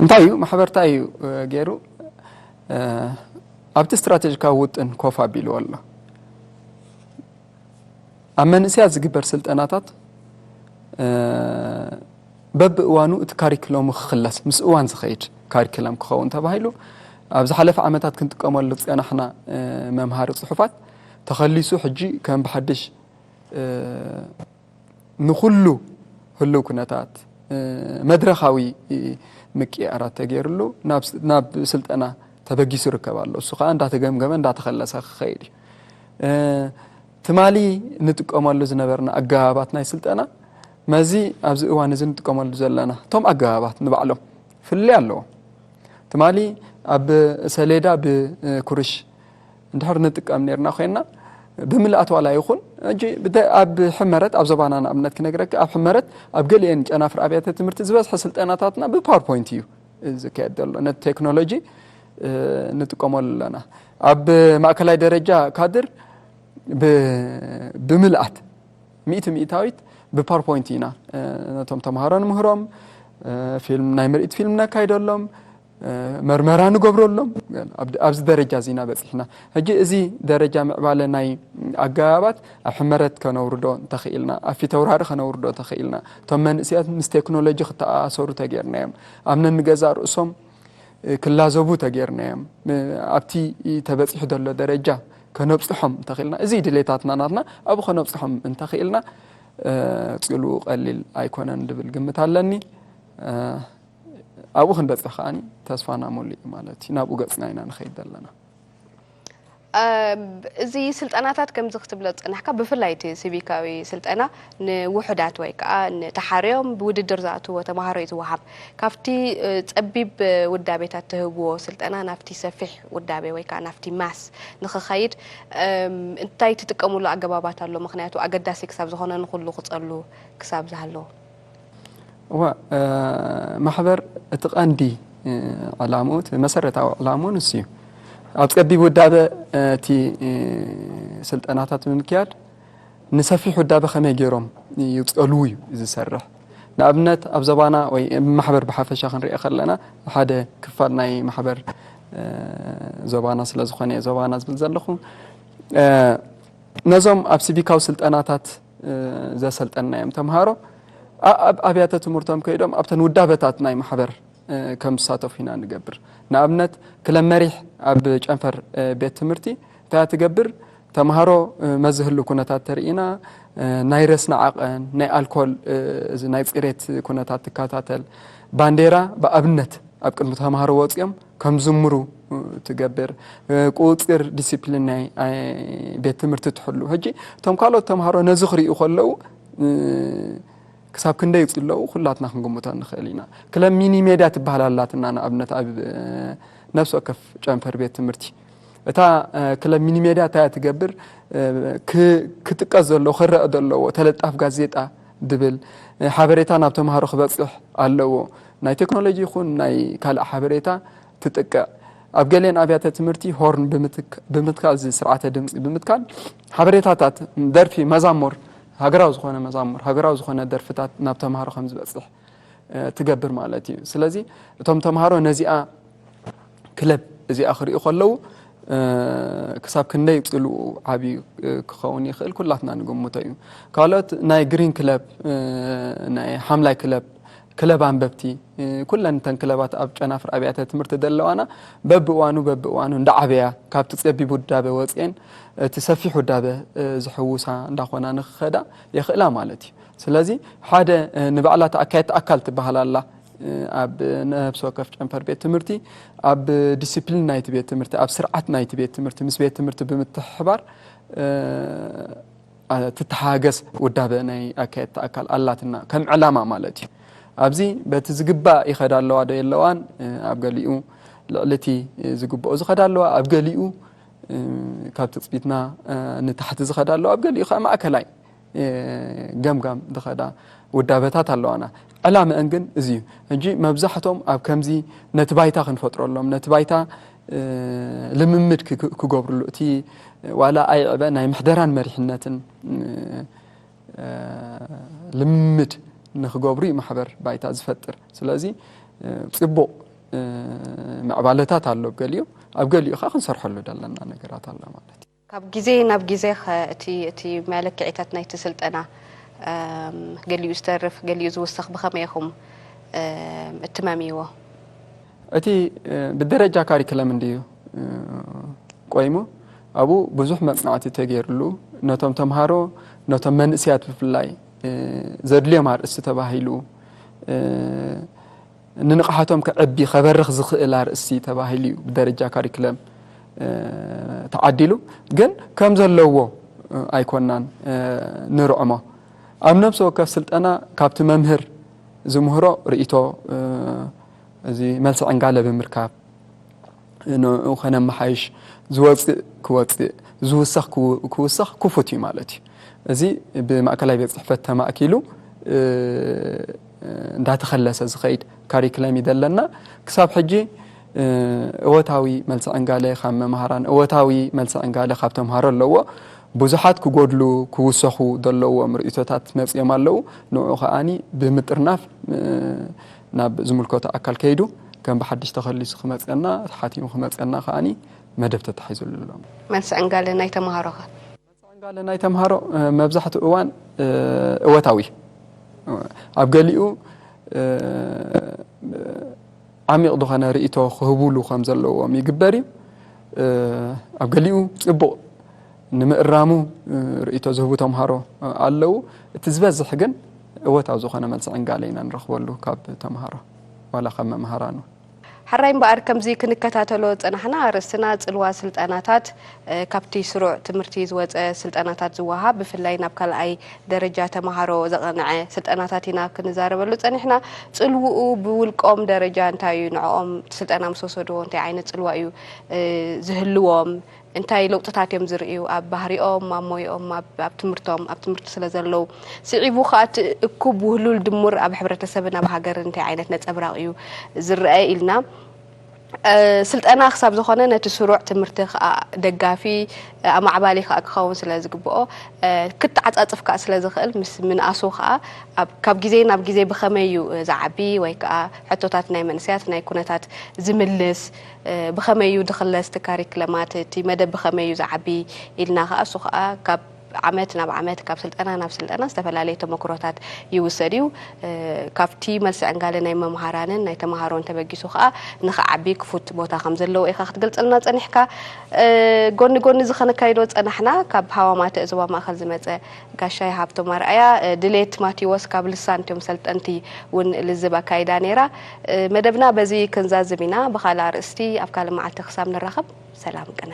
እንታይ እዩ ማሕበር እንታይ እዩ ገይሩ ኣብቲ ስትራቴጂካዊ ውጥን ኮፍ ኣቢልዎ ኣሎ። ኣብ መንእሰያት ዝግበር ስልጠናታት በብእዋኑ እቲ ካሪክለሙ ክኽለስ ምስ እዋን ዝኸይድ ካሪክለም ክኸውን ተባሂሉ ኣብ ዝሓለፈ ዓመታት ክንጥቀመሉ ዝፀናሕና መምሃሪ ፅሑፋት ተኸሊሱ ሕጂ ከም ብሓድሽ ንኹሉ ህልው ኩነታት መድረኻዊ ምቅያራት ተገይርሉ ናብ ስልጠና ተበጊሱ ይርከብ ኣሎ። እሱ ከዓ እንዳተገምገመ እንዳተኸለሰ ክኸይድ እዩ። ትማሊ ንጥቀመሉ ዝነበርና ኣገባባት ናይ ስልጠና መዚ ኣብዚ እዋን እዚ ንጥቀመሉ ዘለና እቶም ኣገባባት ንባዕሎም ፍልልይ ኣለዎም። ትማሊ ኣብ ሰሌዳ ብኩርሽ እንድሕር ንጥቀም ነርና ኮይና ብምልኣት ዋላ ይኹን ሕጂ ኣብ ሕመረት ኣብ ዞባና ንኣብነት ክነግረካ ኣብ ሕመረት ኣብ ገሊአን ጨናፍር ኣብያተ ትምህርቲ ዝበዝሐ ስልጠናታትና ብፓወርፖይንት እዩ ዝካየድ ዘሎ። ነቲ ቴክኖሎጂ ንጥቀመሉ ኣለና። ኣብ ማእከላይ ደረጃ ካድር ብምልኣት ሚእቲ ሚእታዊት ብፓወርፖይንት ኢና ነቶም ተምሃሮ ንምህሮም። ፊልም ናይ ምርኢት ፊልም ነካይደሎም፣ መርመራ ንገብረሎም። ኣብዚ ደረጃ እዚ ኢና በፂሕና። ሕጂ እዚ ደረጃ ምዕባለ ናይ ኣገባባት ኣብ ሕመረት ከነውርዶ እንተኽኢልና፣ ኣብ ፊተውራሪ ከነውርዶ እንተኽኢልና፣ እቶም መንእሰያት ምስ ቴክኖሎጂ ክተኣሳሰሩ ተገይርናዮም። ኣብ ነንገዛእ ርእሶም ክላዘቡ ተገይርናዮም። ኣብቲ ተበፂሑ ዘሎ ደረጃ ከነብፅሖም እንተኽኢልና፣ እዚ ድሌታትና ናትና ኣብኡ ከነብፅሖም እንተኽኢልና ፅልኡ ቀሊል ኣይኮነን ዝብል ግምት ኣለኒ። ኣብኡ ክንበፅሕ ከዓኒ ተስፋና ሙሉእ እዩ ማለት እዩ። ናብኡ ገፅና ኢና ንኸይድ ዘለና። እዚ ስልጠናታት ከምዚ ክትብሎ ዝፀናሕካ ብፍላይ እቲ ሲቪካዊ ስልጠና ንውሑዳት ወይ ከዓ ንተሓርዮም ብውድድር ዝኣትዎ ተምሃሮ እዩ ዝወሃብ። ካብቲ ጸቢብ ውዳቤታት ትህብዎ ስልጠና ናብቲ ሰፊሕ ውዳቤ ወይ ከዓ ናብቲ ማስ ንኽኸይድ እንታይ ትጥቀምሉ ኣገባባት ኣሎ? ምኽንያቱ ኣገዳሲ ክሳብ ዝኾነ ንኹሉ ክጸሉ ክሳብ ዝሃለዎ። እዋ ማሕበር እቲ ቀንዲ ዕላምኡ እቲ መሰረታዊ ዕላምኡ ንሱ እዩ። ኣብ ጸቢብ ውዳበ እቲ ስልጠናታት ብምክያድ ንሰፊሕ ውዳበ ከመይ ገይሮም ይውፅእሉ እዩ ዝሰርሕ። ንኣብነት ኣብ ዞባና ወይ ማሕበር ብሓፈሻ ክንሪኦ ከለና ሓደ ክፋል ናይ ማሕበር ዞባና ስለ ዝኾነ ዞባና ዝብል ዘለኹ ነዞም ኣብ ሲቪካዊ ስልጠናታት ዘሰልጠናዮም ተምሃሮ ኣብ ኣብያተ ትምህርቶም ከይዶም ኣብተን ውዳበታት ናይ ማሕበር ከም ዝሳተፉ ኢና ንገብር። ንኣብነት ክለብ መሪሕ ኣብ ጨንፈር ቤት ትምህርቲ እንታይ ትገብር? ተምሃሮ መዝህሉ ኩነታት ተርኢና፣ ናይ ረስኒ ዓቐን፣ ናይ ኣልኮል፣ እዚ ናይ ጽሬት ኩነታት ትከታተል። ባንዴራ ብኣብነት ኣብ ቅድሚ ተምሃሮ ወጺኦም ከም ዝምሩ ትገብር። ቁጽር ዲሲፕሊን ናይ ቤት ትምህርቲ ትሕሉ። ሕጂ እቶም ካልኦት ተምሃሮ ነዚ ክርእዩ ከለዉ ክሳብ ክንደይ ይጽለዉ ኩላትና ክንግምቶ ንኽእል ኢና። ክለብ ሚኒ ሜድያ ትበሃል ኣላትና ንኣብነት ኣብ ነፍሲ ወከፍ ጨንፈር ቤት ትምህርቲ። እታ ክለብ ሚኒ ሜድያ እንታይ ትገብር? ክጥቀስ ዘለዎ ክረአ ዘለዎ ተለጣፍ ጋዜጣ ድብል ሓበሬታ ናብ ተምሃሮ ክበጽሕ ኣለዎ። ናይ ቴክኖሎጂ ይኹን ናይ ካልእ ሓበሬታ ትጥቀዕ። ኣብ ገሊአን ኣብያተ ትምህርቲ ሆርን ብምትካል እዚ ስርዓተ ድምፂ ብምትካል ሓበሬታታት ደርፊ መዛሙር ሃገራዊ ዝኾነ መዛሙር ሃገራዊ ዝኾነ ደርፍታት ናብ ተምሃሮ ከም ዝበፅሕ ትገብር ማለት እዩ። ስለዚ እቶም ተምሃሮ ነዚኣ ክለብ እዚኣ ክርእዩ ከለዉ ክሳብ ክንደይ ፅልኡ ዓብዩ ክኸውን ይኽእል ኩላትና ንግምቶ እዩ። ካልኦት ናይ ግሪን ክለብ ናይ ሓምላይ ክለብ ክለብ ኣንበብቲ ኩለን እተን ክለባት ኣብ ጨናፍር ኣብያተ ትምህርቲ ዘለዋና በብእዋኑ በብእዋኑ እንዳዓበያ ካብቲ ፀቢብ ውዳበ ወፅኤን እቲ ሰፊሕ ውዳበ ዝሕውሳ እንዳኾና ንክኸዳ የኽእላ ማለት እዩ። ስለዚ ሓደ ንባዕላ ተኣካየት ኣካል ትበሃል ኣላ ኣብ ነብሲ ወከፍ ጨንፈር ቤት ትምህርቲ ኣብ ዲሲፕሊን ናይቲ ቤት ትምህርቲ ኣብ ስርዓት ናይቲ ቤት ትምህርቲ ምስ ቤት ትምህርቲ ብምትሕባር ትተሓገስ ውዳበ ናይ ኣካየድቲ ኣካል ኣላትና ከም ዕላማ ማለት እዩ። ኣብዚ በቲ ዝግባእ ይኸዳ ኣለዋ ዶ የለዋን ኣብ ገሊኡ ልዕሊ እቲ ዝግብኦ ዝኸዳ ኣለዋ ኣብ ገሊኡ ካብ ትፅቢትና ንታሕቲ ዝኸዳ ኣለዋ ኣብ ገሊኡ ከዓ ማእከላይ ገምጋም ዝኸዳ ውዳበታት ኣለዋና። ዕላምአን ግን እዚ እዩ። ሕጂ መብዛሕቶም ኣብ ከምዚ ነቲ ባይታ ክንፈጥረሎም ነቲ ባይታ ልምምድ ክገብርሉ እቲ ዋላ ኣይዕበ ናይ ምሕደራን መሪሕነትን ልምምድ ንክገብሩ እዩ ማሕበር ባይታ ዝፈጥር። ስለዚ ፅቡቕ ምዕባለታት ኣሎ ኣብ ገሊኡ ኣብ ገሊኡ ከዓ ክንሰርሐሉ ዘለና ነገራት ኣሎ ማለት እዩ። ካብ ግዜ ናብ ግዜ ኸ እቲ እቲ መለክዒታት ናይቲ ስልጠና ገሊኡ ዝተርፍ ገሊኡ ዝውሰኽ ብኸመይ ኢኹም እትመምይዎ? እቲ ብደረጃ ካሪክለም እንድዩ ቆይሙ ኣብኡ ብዙሕ መፅናዕቲ ተገይርሉ ነቶም ተምሃሮ ነቶም መንእስያት ብፍላይ ዘድልዮም ኣርእስቲ ተባሂሉ ንንቕሓቶም ከዕቢ ከበርኽ ዝኽእል ኣርእስቲ ተባሂሉ እዩ ብደረጃ ካሪክለም ተዓዲሉ። ግን ከም ዘለዎ ኣይኮናን ንርዕሞ። ኣብ ነብሲ ወከፍ ስልጠና ካብቲ መምህር ዝምህሮ ርእይቶ እዚ መልሲ ዕንጋለ ብምርካብ ንኡ ከነመሓይሽ ዝወፅእ ክወፅእ ዝውሰኽ ክውሰኽ ክፉት እዩ ማለት እዩ። እዚ ብማእከላይ ቤት ፅሕፈት ተማእኪሉ እንዳተኸለሰ ዝኸይድ ካሪክለም እዩ ዘለና። ክሳብ ሕጂ እወታዊ መልሲ ዕንጋለ ካብ መምሃራን እወታዊ መልሲ ዕንጋለ ካብ ተምሃሮ ኣለዎ። ብዙሓት ክጎድሉ ክውሰኹ ዘለዎም ርእይቶታት መፅኦም ኣለዉ። ንኡ ከዓኒ ብምጥርናፍ ናብ ዝምልከቶ ኣካል ከይዱ ከም ብሓድሽ ተኸሊሱ ክመፅና ተሓቲሙ ክመፅና ከዓኒ መደብ ተታሒዙሉ ኣሎ። መልሲ ዕንጋለ ናይ ተምሃሮኸ? ዕንጋለ ናይ ተምሃሮ መብዛሕትኡ እዋን እወታዊ ኣብ ገሊኡ ዓሚቕ ዝኾነ ርእይቶ ክህቡሉ ከም ዘለዎም ይግበር እዩ። ኣብ ገሊኡ ፅቡቕ ንምእራሙ ርእይቶ ዝህቡ ተምሃሮ ኣለዉ። እቲ ዝበዝሕ ግን እወታዊ ዝኾነ መልሲ ዕንጋለ ኢና ንረኽበሉ ካብ ተምሃሮ ዋላ ካብ መምሃራኑ። ሓራይ እምበኣር ከምዚ ክንከታተሎ ዝጸናሕና ኣርእስትና ጽልዋ ስልጠናታት ካብቲ ስሩዕ ትምህርቲ ዝወጸ ስልጠናታት ዝወሃብ ብፍላይ ናብ ካልኣይ ደረጃ ተማሃሮ ዘቕንዐ ስልጠናታት ኢና ክንዛረበሉ ጸኒሕና። ጽልውኡ ብውልቆም ደረጃ እንታይ እዩ? ንዕኦም ስልጠና ምስ ወሰድዎ እንታይ ዓይነት ጽልዋ እዩ ዝህልዎም? እንታይ ለውጥታት እዮም ዝርእዩ ኣብ ባህሪኦም ኣብ ሞይኦም ኣብ ኣብ ትምህርቶም ኣብ ትምህርቲ ስለ ዘለዉ ስዒቡ ከኣ እቲ እኩብ ውህሉል ድሙር ኣብ ሕብረተሰብን ኣብ ሃገርን እንታይ ዓይነት ነጸብራቕ እዩ ዝረአ ኢልና ስልጠና ክሳብ ዝኾነ ነቲ ስሩዕ ትምህርቲ ከዓ ደጋፊ ኣማዕባሊ ከዓ ክኸውን ስለ ዝግብኦ፣ ክተዓፃፅፍ ከዓ ስለ ዝኽእል፣ ምስ ምንኣሱ ከዓ ካብ ግዜ ናብ ግዜ ብኸመይ እዩ ዝዓቢ፣ ወይ ከዓ ሕቶታት ናይ መንእሰያት ናይ ኩነታት ዝምልስ፣ ብኸመይ እዩ ድኽለስ እቲ ካሪክለማት፣ እቲ መደብ ብኸመይ እዩ ዝዓቢ ኢልና ከዓ፣ እሱ ከዓ ካብ ዓመት ናብ ዓመት፣ ካብ ስልጠና ናብ ስልጠና ዝተፈላለየ ተመክሮታት ይውሰድ እዩ። ካብቲ መልሲ ዕንጋለ ናይ መምሃራንን ናይ ተምሃሮን ተበጊሱ ከዓ ንኽዓቢ ክፉት ቦታ ከም ዘለዎ ኢኻ ክትገልጸልና ጸኒሕካ። ጎኒ ጎኒ እዚ ከነካይዶ ጸናሕና፣ ካብ ሃዋማተ ዞባ ማእከል ዝመጸ ጋሻይ ሃብቶም ኣርኣያ፣ ድሌት ማቴዎስ ካብ ልሳን እትዮም ሰልጠንቲ እውን ልዝብ ኣካይዳ ነይራ። መደብና በዚ ክንዛዝም ኢና። ብኻልእ ኣርእስቲ ኣብ ካልእ መዓልቲ ክሳብ ንራኸብ፣ ሰላም ቅነ።